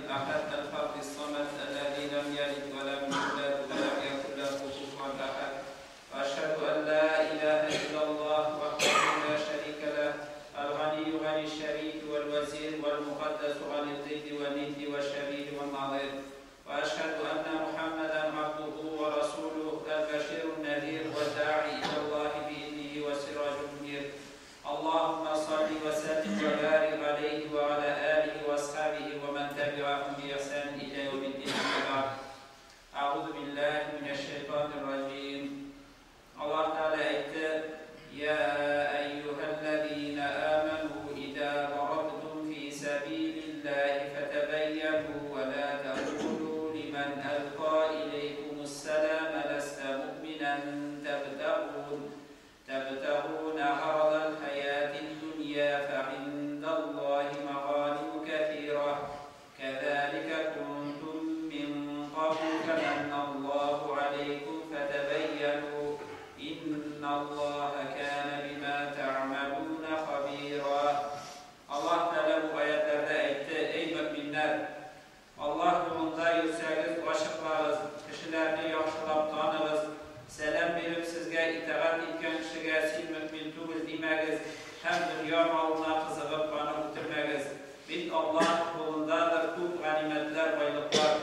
الأحد الفرد الصمد الذي لم يلد ولم يولد ولم يكن له كفوا أحد. وأشهد أن لا إله إلا الله وحده لا شريك له، الغني عن الشريك والوزير والمقدس عن الضد والند والشبيه والنظير. وأشهد أن محمدا عبده ورسوله البشير النذير والداعي إلى الله بإذنه والسراج المنير. اللهم صل وسلم وبارك عليه وعلى آله وأصحابه ومن تبعهم بإحسان إلى يوم الدين. أما بعد، أعوذ بالله من الشيطان الرجيم. Allah Teala aytdi: "Ya ayyuhallazina amanu idza darabtum fi sabilillahi fatabayyanu wa la taqulu liman alqa ilaykumus salama lasta mu'minan tabtaguna 'aradal hayatid dunya fa'indallahi maghanimu katsira. Kadhalika kuntum min qablu famanna Allahu 'alaykum fatabayyanu İnnallaha kana bima ta'maluna khabira." Allah Teala bu ayetlerde aytdi: "Ey müminler, Allah yolunda yürüsəniz açıqlarız, kişilerini yaxşılab tanığız, selam verib sizə itaat etken kişiyə siz mümin tugul deməgiz, həm dünya malına qızığıb onu ötürməgiz. Bit Allah yolundadır көп ғənimetlər, baylıqlar.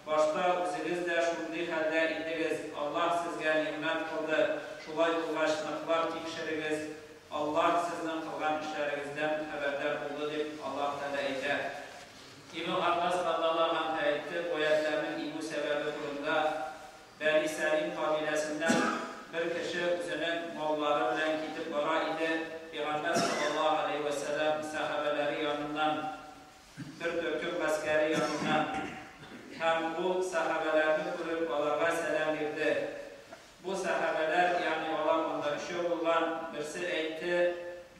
Başta özünüz də şunday halda idiniz, Allah sizə nimet qıldı. Şulay bulğaç nıqlab tekşiriniz, Allah sizin qılğan işlərinizdən xəbərdar oldu" deb Allah Teala aytdi. İbn Abbas radhiyallohu anhu aytdi, bu oyatlarning inu səbəbi turunda Bani Salim qabiləsindən bir kishi o'zining mollari bilan ketib bora edi. Peyğəmbər sallallohu alayhi va sallam sahobalari yonidan, bir turkum askari yonidan, ham bu sahobalarni ko'rib ularga salom berdi. Bu sahobalar, ya'ni ular unda uchov bo'lgan, birisi aytdi: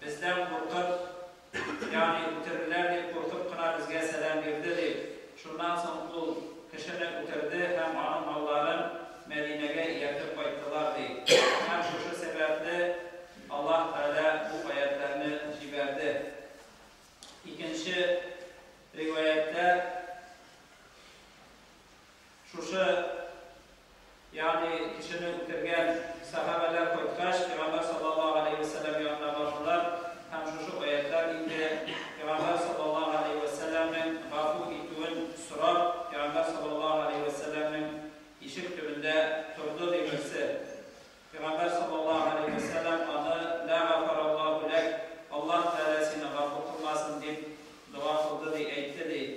"Bizdan qo'rqib, ya'ni o'tirdilar deb qo'rqib qina bizga salom berdi" deb. Shundan so'ng u kishini o'tirdi ham uni mollarini Madinaga eltib qaytdilar deb. Ham shu sababli Alloh taolo bu oyatlarni jibardi. Ikkinchi rivoyatda shu, ya'ni kishini o'tirgan sahobalar qaytgach Peyğəmbər sallallohu alayhi vasallam yonuna bordilar. Ham shu oyatlar indi. Peyğəmbər sallallohu alayhi vasallamning g'afu etuvini so'rab, Peyğəmbər sallallohu alayhi vasallamning eshik tubida turdi deb birisi. Peyğəmbər sallallohu alayhi vasallam onu "La g'afarallohu lak", Alloh taolo seni g'afu qilmasin deb duo qildi deb aytdi deb.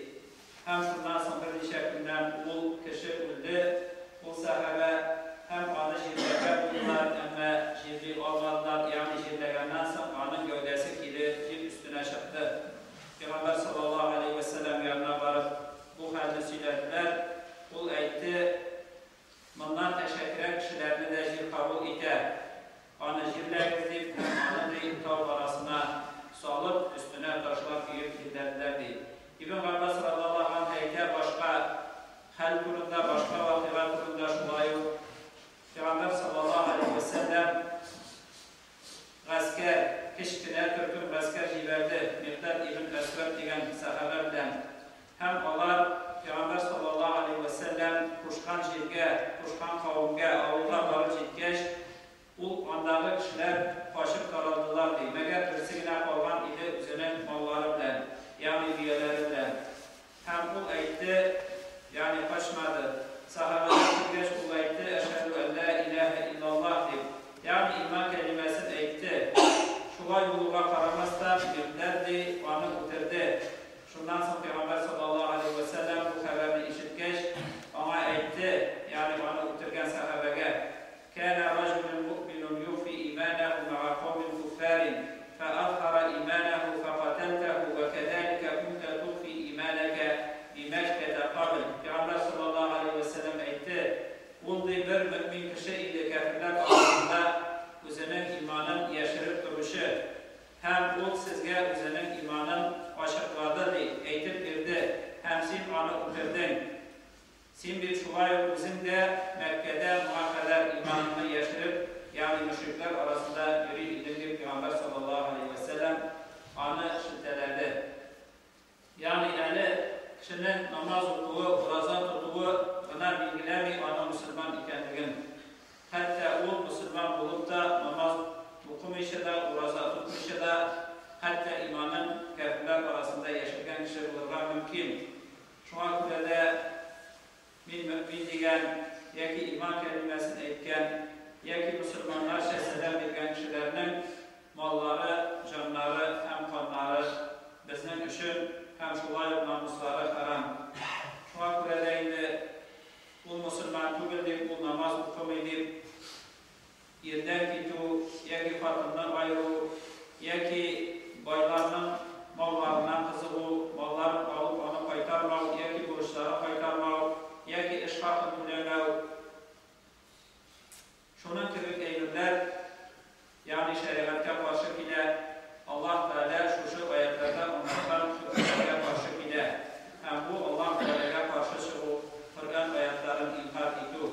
Ham shundan so'ng bir necha kundan u kishi o'ldi. Bu sahoba ham onu jerlagan bo'ldilar, ammo jerlay olmadilar. Ya'ni jerlagandan so'ng uning gavdasi kelib yer ustuna chiqdi. Peyğəmbər sallallohu alayhi vasallam yonuna borib bu halni so'yladilar. U aytdi: "Bundan təşəkkürə kişilərini də yer qabul etər. Onu jerləgiz" deb, onu tog' orasına solib, üstünə toshlar quyib jerladilar deb. İbn Abbas radhiyallohu anhu aytdi, boshqa hal turunda, boshqa voqea turunda shulay Peyğəmbər sallallohu alayhi vasallam askar, kichkina turkum askar jibardi Miqdad ibn Asvad degan sahoba bilan. Ham ular Peyğəmbər sallallohu alayhi vasallam qo'shgan yerga, qo'shgan qavmga, ovulga borib yetgach, u ondagi kishilar qochib taraldilar deydi. Magar birsigina qolgan edi o'zining mollari bilan, ya'ni biyalari bilan. Ham u aytdi, ya'ni qochmadi. Sahobalar kelgach u aytdi: "Ashhadu an la ilaha illalloh" deb, ya'ni iymon kalimasini aytdi. Shulay bo'lishga qaramasdan Miqdad uni o'tirdi. Shundan so'ng Peyğəmbər sallallohu alayhi vasallam bu xabarni eshitgach, unga aytdi, ya'ni uni o'tirgan sahobaga: "Kana rajulun mu'minun yufi imanahu ma'a qawmin kuffarin fa azhara imanahu faqataltahu wa kadhalika kunta tukhfi imanaka bi Makkah qabl." Peyğəmbər sallallohu alayhi vasallam aytdi: "Unday bir mümin kishi edi kafirlar orasida o'zining iymonini yashirib turishi, ham u sizga o'zining iymonini ochiqladi deb aytib berdi, ham sen uni o'tirding. Sen bir shulay o'zing da Makkada muhaqadar iymonini yashirib, ya'ni mushriklar orasida yurir eding" deb Peyğəmbər sallallohu alayhi vasallam uni shiltaladi. кешенең намаз укуы, ураза тотуы гына билгеләми аның мөселман икәнлеген. Хәтта ул мөселман булып та, намаз укымыйча да, ураза тотмыйча да, хәтта иманын кяферләр арасында яшергән кеше булырга мөмкин. Шуңа күрә дә мин мөэмин дигән яки иман кәлимәсен әйткән, яки мөселманнарча сәлам биргән кешеләрнең маллары, җаннары һәм каннары безнең өчен һәм шулай ук намуслары хәрам. Шуңа күрә дә инде ул мөселман түгел дип, ул намаз укымый дип, ирдән китү яки хатынны аеру, яки байларның малларына кызыгу, малларын алып аны кайтармау яки бурычларын кайтармау, яки эш хакын түләмәү, шуның кебек әйберләр, ягъни шәригатькә каршы килә, Аллаһ Тәгалә шушы аятьләрдә аңлаткан хөкемнәргә каршы килә һәм бу Аллаһ Тәгаләгә каршы чыгу, Коръән аятларын инкарь итү.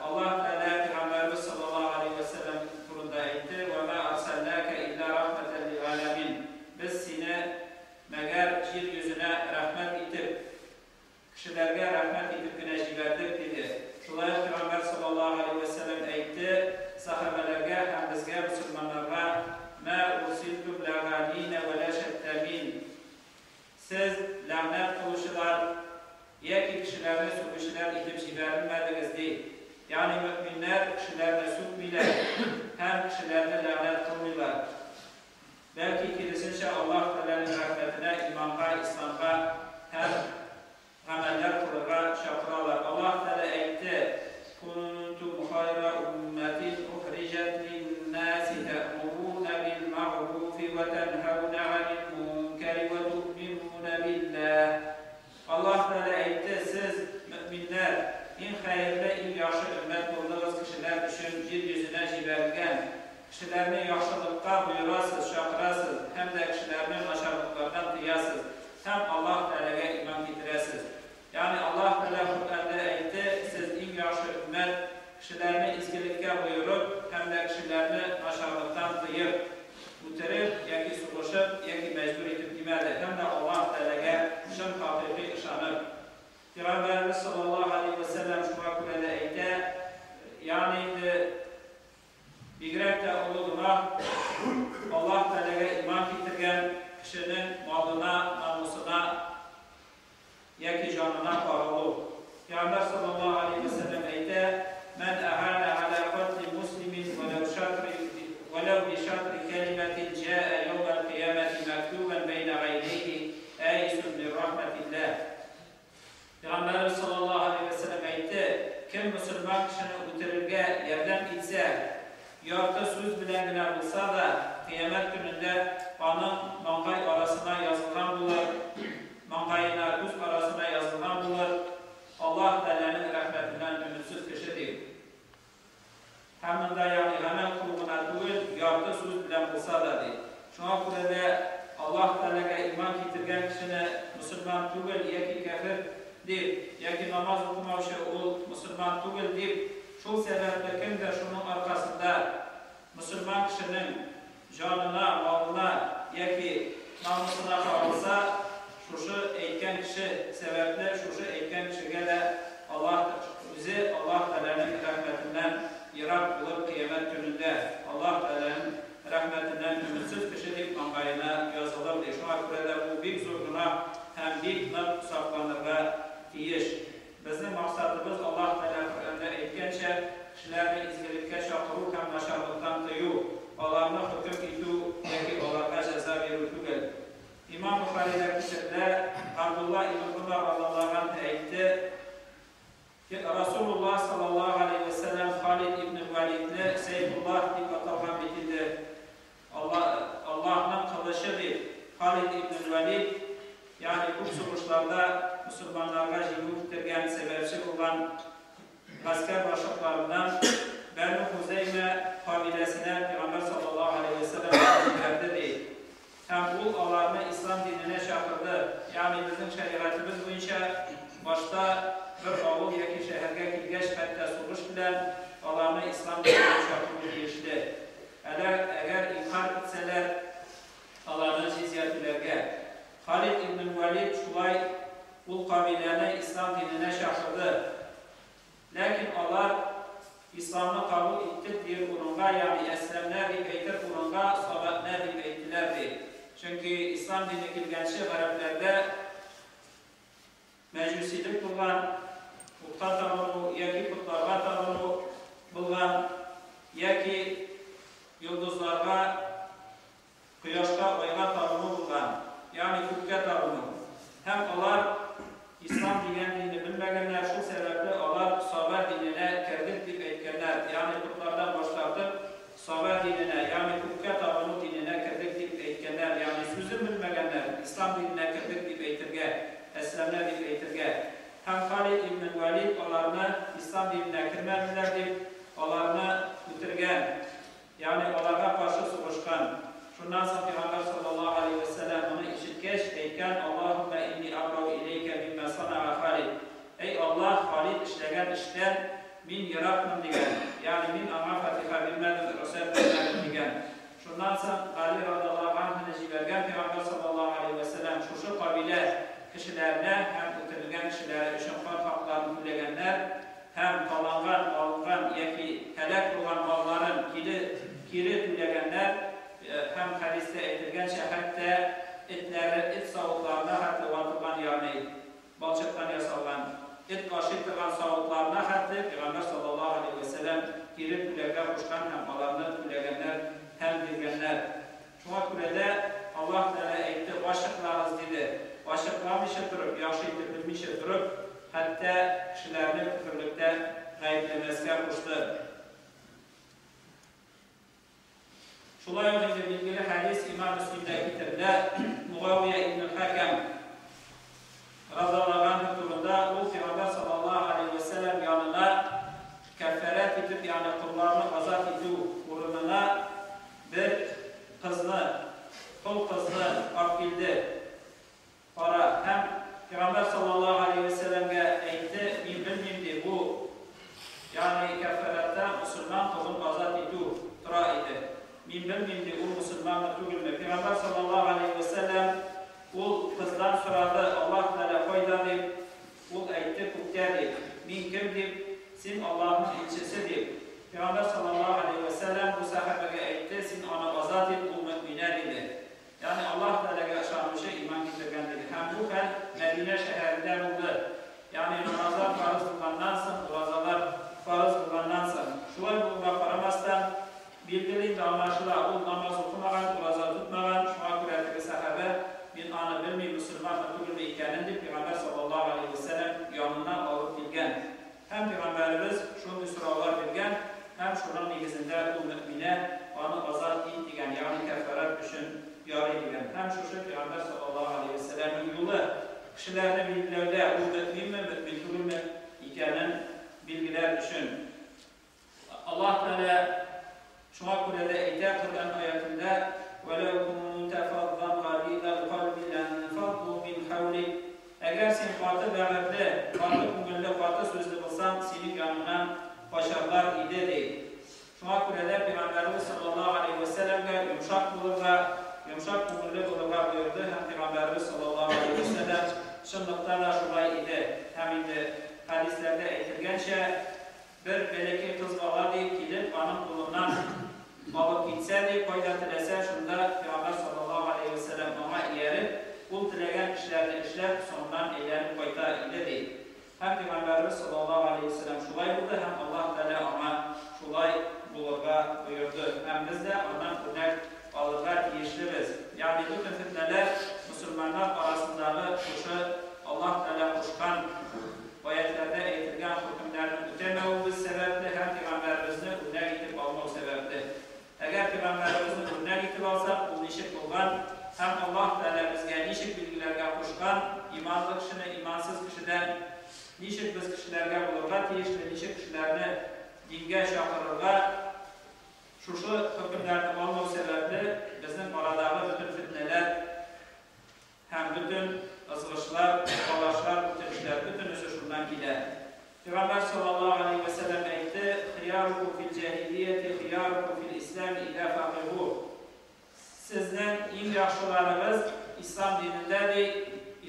Аллаһ Тәгалә Пәйгамбәребез саллаллаһу галәйһи вә сәлләм турында әйтте, Вә мә арсәлнәкә илля рахмәтән лил галәмин. Без сине мәгәр җир йөзенә рәхмәт итеп, кешеләргә рәхмәт итеп кенә җибәрдек, диде. Шулай ук Пәйгамбәр саллаллаһу галәйһи вә сәлләм әйтте сәхабәләргә һәм безгә, мөселманнарга, Мә урсилтум ләганинә вә лә шәттәмин. Сез, ләгънәт кылучылар яки кешеләрне сүгүчеләр итеп җибәрелмәдегез, ди. Ягъни мөэминнәр кешеләрне сүкмиләр һәм кешеләрне ләгънәт кылмыйлар. Бәлки, киресенчә, Аллаһ Тәгаләнең рәхмәтенә, иманга, исламга һәм гамәлләр кылырга чакыралар. Аллаһ Тәгалә әйтте, Кунтум хайра уммәтин ухриҗәт линнаси тәэмуруна бил мәгъруфи вә тәнһәүнә ганил мункәри вә туъминуна билләһ. Аллаһ Тәгалә әйтте, Сез, мөэминнәр, иң хәерле, иң яхшы өммәт булдыгыз кешеләр өчен җир йөзенә җибәрелгән. Кешеләрне яхшылыкка боерасыз, чакырасыз һәм дә кешеләрне начарлыклардан тыясыз һәм Аллаһ Тәгаләгә иман китерәсез. Ягъни Аллаһ Тәгалә Коръәндә әйтте, Сез иң яхшы өммәт, кешеләрне изгелеккә боерып һәм дә кешеләрне начарлыктан тыеп, үтереп яки сугышып яки мәҗбүр итеп димәде һәм дә Аллаһ Тәгаләгә чын хакыйкый ышанып. Пәйгамбәребез саллаллаһу галәйһи вә сәлләм шуңа күрә дә әйтә, ягъни инде Бигрәк тә олы гөнаһ, Аллаһ Тәгаләгә иман китергән кешенең малына, намусына яки җанына кагылу. Пәйгамбәр саллаллаһу галәйһи вә сәлләм әйтә, Мән әгана галә катли муслимин вәләү шатри вәләү би шатри кәлимәтин җәә яүмәл кыямәти мәктүбән бәйнә гайнәйһи әисүн мин рахмәтилләһ. Пәйгамбәребез саллаллаһу галәйһи вә сәлләм әйтте, Кем мөселман кешене үтерергә ярдәм итсә, ярты сүз белән генә булса да, Кыямәт көнендә аның маңгай арасына язылган булыр, маңгаена, күз арасына язылган булыр, Аллаһ Тәгаләнең рәхмәтеннән өметсез кеше дип. Һәм монда, ягъни гамәл кылу гына түгел, ярты сүз белән булса да, ди. Шуңа күрә дә Аллаһ Тәгаләгә иман китергән кешене мөселман түгел яки кяфер дип, яки намаз укымаучы ул мөселман түгел дип, шул сәбәпле кемдер шуның аркасында мөселман кешенең җанына, малына яки намусына кагылса, шушы әйткән кеше сәбәпле, шушы әйткән кешегә дә Аллаһ үзе Аллаһ Тәгаләнең рәхмәтеннән ерак булыр Кыямәт көнендә, Аллаһ Тәгаләнең рәхмәтеннән өметсез кеше дип маңгаена язылыр, ди. Шуңа күрә дә бу бик зур гөнаһ һәм бик нык сакланырга тиеш. Безнең максатыбыз, Аллаһ Тәгалә Коръәндә әйткәнчә, кешеләрне изгелеккә чакыру һәм начарлыктан тыю, аларны хөкем итү яки аларга җәза бирү түгел. Имам Бохарида китерелә, Габдулла ибн Гомәр радыллаһу ганһу әйтте, Расулуллаһ саллаллаһу галәйһи вә сәлләм Халид ибн Вәлидне Сәйфуллаһ дип аталган бит инде, Алла, Аллаһның кылычы дип, Халид ибн Вәлид, ягъни күп сугышларда мөселманнарга җиңү китергән, сәбәпче булган гаскәр башлыкларыннан Бәнү Хузәймә кабиләсенә Пәйгамбәр саллаллаһу галәйһи вә сәлләм аны җибәрде, ди. Һәм ул аларны ислам диненә чакырды, ягъни безнең шәригатебез буенча башта бер авыл яки шәһәргә килгәч, хәтта сугыш белән аларны ислам диненә чакыру тиешле. Әләр, әгәр инкарь итсәләр, аларны җизя түләргә. Халид ибн Вәлид шулай. ул кабиләне ислам диненә чакырды. Ләкин алар исламны кабул иттек дияр урынга, ягъни әсләмнә дип әйтер урынга, сабәтнә дип әйттеләр ди. Чөнки ислам дине килгәнче гарәпләрдә мәҗүсилек булган, утка табыну яки потларга табыну булган, яки йолдызларга, кояшка, айга табыну булган, ягъни күккә табыну. Һәм алар ислам дигән динне белмәгәннәр, шул сәбәпле алар саба диненә кердек дип әйткәннәр, ягъни потлардан баш тартып, саба диненә, ягъни күккә табыну диненә кердек дип әйткәннәр, ягъни сүзен белмәгәннәр, ислам диненә кердек дип әйтергә, әсләмнә дип әйтергә. Һәм Халид ибн Валид аларны ислам диненә кермәделәр дип, аларны үтергән, ягъни аларга каршы сугышкан. Шуннан соң Пәйгамбәр саллаллаһу алейһи вә сәлләм моны ишеткәч, әйткән: Аллаһуммә инни абрау иләйкә мимма санага Халид. Әй Аллаһ, Халид эшләгән эштән мин еракмын дигән. Ягъни мин аңа фатиха бирмәдем, рөхсәт бирмәдем дигән. Шуннан соң Гали радиаллаһу анһуны җибәргән Пәйгамбәр саллаллаһу алейһи вә сәлләм шушы кабилә кешеләренә һәм үтерелгән кешеләре өчен кан хакларын түләгәннәр һәм таланган, алынган яки һәлак булган малларын кире кире түләгәннәр һәм хәдистә әйтелгәнчә, хәтта этләре, эт савытларына хәтле ватылган, ягъни балчыктан ясалган, эт ашый торган савытларына хәтле Пәйгамбәр саллаллаһу галәйһи вә сәлләм кире түләргә кушкан һәм аларны түләгәннәр һәм биргәннәр. Шуңа күрә дә Аллаһ Тәгалә әйтте, ачыклагыз, диде. Ачыкламыйча торып, яхшы итеп белмичә торып, хәтта кешеләрне көферлектә гаепләмәскә кушты. Шулай ук инде билгеле хәдис имам Мөслимдә китерелә, Мугавия ибн Хәкәм радиаллаһу анһу турында, ул Пәйгамбәр саллаллаһу алейһи вә сәлләм янына кәффарәт итеп, ягъни колларны азат итү урынына бер кызны, кол кызны алып килде. Кара, һәм Пәйгамбәр саллаллаһу галәйһи вә сәлләмгә әйтте, мин белмим, ди, бу, ягъни кәффарәттә мөселман колын азат итү тора иде. Мин белмим, ди, ул мөселманмы, түгелме. Пәйгамбәр саллаллаһу галәйһи вә сәлләм ул кыздан сорады, Аллаһ Тәгалә кайда, дип. Ул әйтте, күктә, дип. Мин кем, дип. Син Аллаһның илчесе, дип. Пәйгамбәр саллаллаһу галәйһи вә сәлләм бу сәхабәгә әйтте, син аны азат ит, ул мөэминә, диде. Ягъни Аллаһ Тәгаләгә ышанучы, иман китергән, диде. Һәм бу хәл Мәдинә шәһәрендә булды. Ягъни намазлар фарыз булганнан соң, уразалар фарыз булганнан соң. Шулай булуга карамастан, билгеле инде, аңлашыла, ул намаз укымаган, ураза тотмаган, шуңа күрә теге сәхабә, мин аны белмим, мөселманмы, түгелме икәнен, дип, Пәйгамбәр саллаллаһу галәйһи вә сәлләм янына алып килгән. Һәм Пәйгамбәребез шундый сораулар биргән, һәм шуның нигезендә ул мөэминә, аны азат ит дигән, ягъни кәффарәт өчен ярый дигән. Һәм шушы Пәйгамбәр саллаллаһу галәйһи вә сәлләмнең юлы кешеләрне билгеләүдә, ул мөэминме, мөэмин түгелме икәнен билгеләр өчен. Аллаһ Тәгалә шуңа күрә дә әйтә Коръән аятендә, Вәләү кунта фаззан гализал кальби ләнфаззу мин хәүлик. Әгәр син каты бәгырьле, каты күңелле, каты сүзле булсаң, синең яныңнан качарлар иде, ди. Шуңа күрә дә Пәйгамбәребез саллаллаһу галәйһи вә сәлләмгә йомшак булырга, йомшак күңелле булырга боерды һәм Пәйгамбәребез саллаллаһу галәйһи вә сәлләм чынлыкта да шулай иде. Һәм инде хәдисләрдә әйтелгәнчә, бер бәләкәй кыз бала, ди, килеп, аның кулыннан алып китсә, ди, кайда теләсә, шунда Пәйгамбәр саллаллаһу галәйһи вә сәлләм аңа ияреп, ул теләгән эшләрне эшләп, соңыннан әйләнеп кайта иде, ди. Һәм Пәйгамбәребез саллаллаһу галәйһи вә сәлләм шулай булды һәм Аллаһ Тәгалә аңа шулай булырга боерды. Һәм без дә аннан үрнәк алырга тиешлебез. Ягъни бөтен фетнәләр мөселманнар арасындагы шушы Аллаһ Тәгалә кушкан Аятьләрдә әйтелгән хөкемнәрне үтәмәвебез сәбәпле һәм пәйгамбәребезне үрнәк итеп алмау сәбәпле. Әгәр пәйгамбәребезне үрнәк итеп алсак, ул ничек булган һәм Аллаһ Тәгалә безгә ничек билгеләргә кушкан, иманлы кешене имансыз кешедән, ничек без кешеләргә булырга тиешле, ничек кешеләрне дингә чакырырга, шушы хөкемнәрне алмау сәбәпле безнең арадагы бөтен фетнәләр Һәм бөтен ызгышлар, талашлар, үтерешләр, бөтенесе шуннан килә. Пәйгамбәр саллаллаһу галәйһи вә сәлләм әйтте, Хиярукум фил җаһилияти хиярукум фил ислами иза факыһу. Сезнең иң яхшыларыгыз ислам динендә, ди,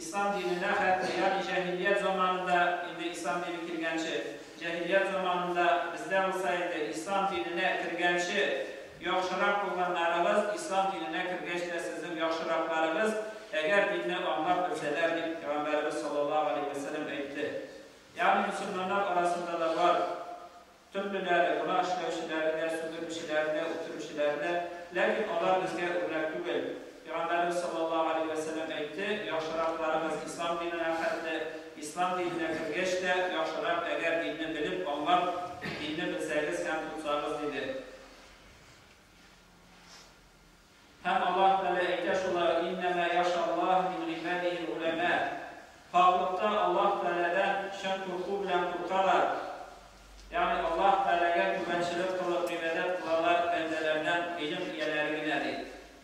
Ислам диненә хәтле, ягъни җаһилият заманында, инде ислам дине килгәнче, җаһилият заманында бездә булса инде ислам диненә кергәнче яхшырак булганнарыгыз, ислам диненә кергәч тә сезнең яхшыракларыгыз, әгәр динне аңлап белсәләр, дип Пәйгамбәребез саллаллаһу галәйһи вә сәлләм әйтте. Ягъни мөселманнар арасында да бар төрлеләре, гөнаһ эшләүчеләре дә, сүгенүчеләре дә, үтерүчеләре дә, ләкин алар безгә үрнәк түгел. Пәйгамбәребез саллаллаһу галәйһи вә сәлләм әйтте, яхшыракларыгыз ислам диненә хәтле, ислам диненә кергәч тә яхшырак, әгәр динне белеп, аңлап, динне белсәгез һәм тотсагыз, диде. Һәм Аллаһ Тәгалә әйтә шулай, Иннәмә яхшаллаһ мин гыйбадихил голәмә. Хаклыкта Аллаһ Тәгаләдән чын курку белән куркалар. Ягъни Аллаһ Тәгаләгә түбәнчелек кылып гыйбадәт кылалар бәндәләрдән гыйлем ияләре генә, ди.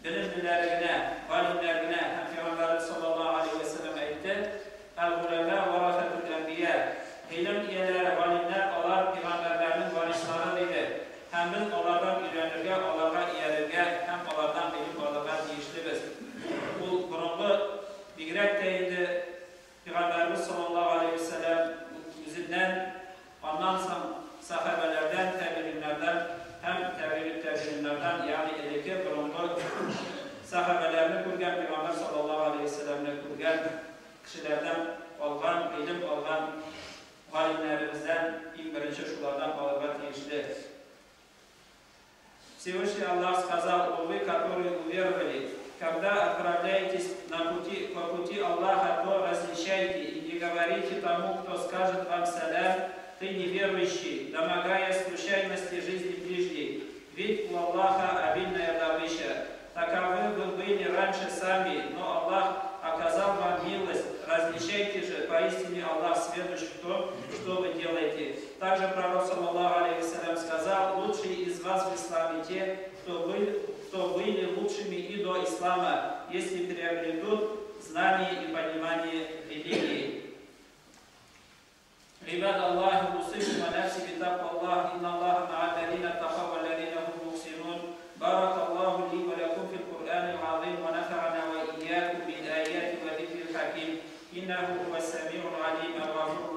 Белемлеләре генә, галимнәр генә. Һәм Пәйгамбәребез саллаллаһу галәйһи вә сәлләм әйтте, Әл-голәмә варафәтул әнбия. Гыйлем ияләре, галимнәр, алар пәйгамбәрләрнең варислары, диде. Һәм без алардан өйрәнергә, аларга иярергә һәм алардан гыйлем алырга тиешлебез. Ул борынгы, бигрәк тә инде Пәйгамбәребез саллаллаһу галәйһи вә сәлләм үзеннән, аннан соң сәхабәләрдән, тәбигыйннардан һәм тәбигыйть тәбигыйннардан, ягъни элекке, борынгы сәхабәләрне күргән, Пәйгамбәр саллаллаһу галәйһи вә сәлләмне күргән кешеләрдән алган, гыйлем алган галимнәребездән иң беренче шулардан алырга тиешле. Всевышний Аллах сказал: «О вы, которые уверовали, когда отправляетесь на пути, по пути Аллаха, то различайте и не говорите тому, кто скажет вам салям, ты неверующий, домогаясь случайности жизни ближней. Ведь у Аллаха обильная добыча. Таковы вы были раньше сами, но Аллах оказал вам милость. Различайте же, поистине Аллах сведущ в том, что вы делаете». Также пророк, саллаллаху алейхи салям, сказал: «Лучшие из вас в исламе те, кто были лучшими и до ислама, если приобретут знание и понимание религии». عباد الله أوصيكم ونفسي بتقوى الله إن الله مع الذين اتقوا والذين هم محسنون. بارك الله لي ولكم في القرآن العظيم ونفعنا وإياكم بالآيات والذكر الحكيم إنه هو السميع العليم الغفور.